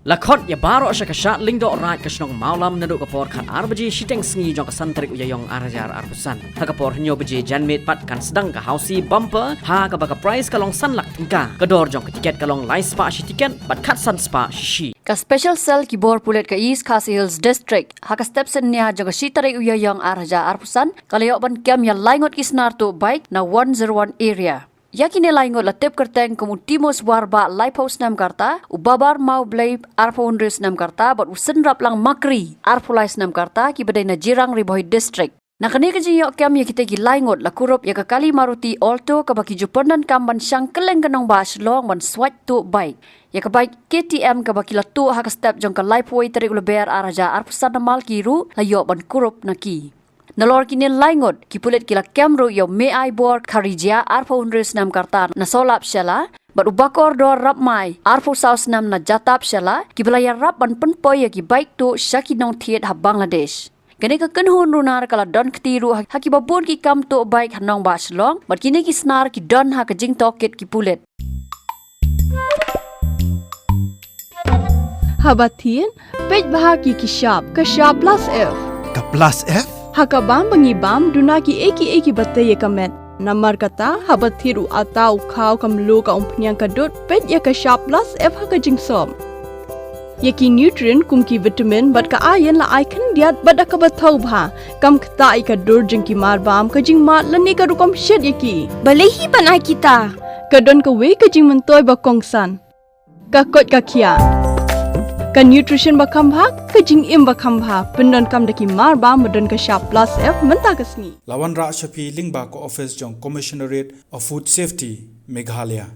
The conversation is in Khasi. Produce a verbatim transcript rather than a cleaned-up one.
La khot ïa baroh sha ka Shad Lyngdoh Raid ka shnong Mawlam naduh ka por khat ar baje shiteng sngi jong ka san tarik u Ïaïong ar hajar arphew san. Ha ka por hynñiew baje janmiet pat kan sdang ka Housie Bumper ha kaba ka prize ka long san lak tyngka. Ka dor jong ka tiket ka long lai spah shi tiket bad khatsan spah shi shi. Ka Special Cell ki bor pulit ka East Khasi Hills District ha ka step synñia jong ka shi tarik u Ïaïong ar hajar arphew san ka la ïoh ban kem ïa lai ngut ki snar tuh bike na one zero one area. Ïa kine lai ngut la tip kyrteng kum u Timos Warbah laiphew snem ka rta, u Babar Mawblei arphew hynriew snem ka rta bad u Synraplang Makri arphew lai snem ka rta, kiba dei na Jirang Ri Bhoi District. Na kane ka jingïoh kem ïa kita ki lai ngut la kurup ïa ka kali Maruti Alto kaba ki ju pyndonkam ban shang kylleng ka nongbah Shillong ban swait tuh bike. Ïa ka bike K T M kaba ki la tuh ha ka step jong ka laiphew wei tarik u Lber ar hajar arphew san na Malki ruh la ïoh ban kurup na ki. Nalor kine lai ngut, ki pulit ki la kem ruh ïa u Meaibor Kharijia arphew hynriew snem ka rta na Solap Shella bad u Bakordor Rapmai arphew saw snem na Jatap Shella, kiba la ïarap ban pynpoi ïa ki bike tuh sha ki nongthied ha Bangladesh. Kane ka kynhun runar ka la don kti ruh ha kiba bun ki kam tuh bike ha nongbah Shillong bad kine ki snar ki don ha ka jingtohkit ki pulit. Haba thied, peit bha ki ki shap, ka shap plus F. Ka plus F? Ha ka bam ba ngi bam, duna ki ei ki ei kiba tei ïa ka met. Namar kata, haba thied u atta u khaw ka mluh ka umphniang ka dud, peit ïa ka shap plus F ha ka jingsop. Ïa ki nutrient kum ki vitamin bad ka iron la ai khyndiat bad da kaba thaw bha. Kam ktah ïa ka dur jong ki marbam, ka jingmad lane ka rukom shet ïa ki. Balei hi ban ai kita? Ka don kawei ka jingmyntoi ba kongsan. Ka koit ka khiah. Ka nutrition ba kham bha, ka jingim ba kham bha. Pyndonkam da ki marbam ba don ka shap plus F mynta ka sngi. La wanrah sha phi lyngba ka office jong Commissionerate of Food Safety, Meghalaya.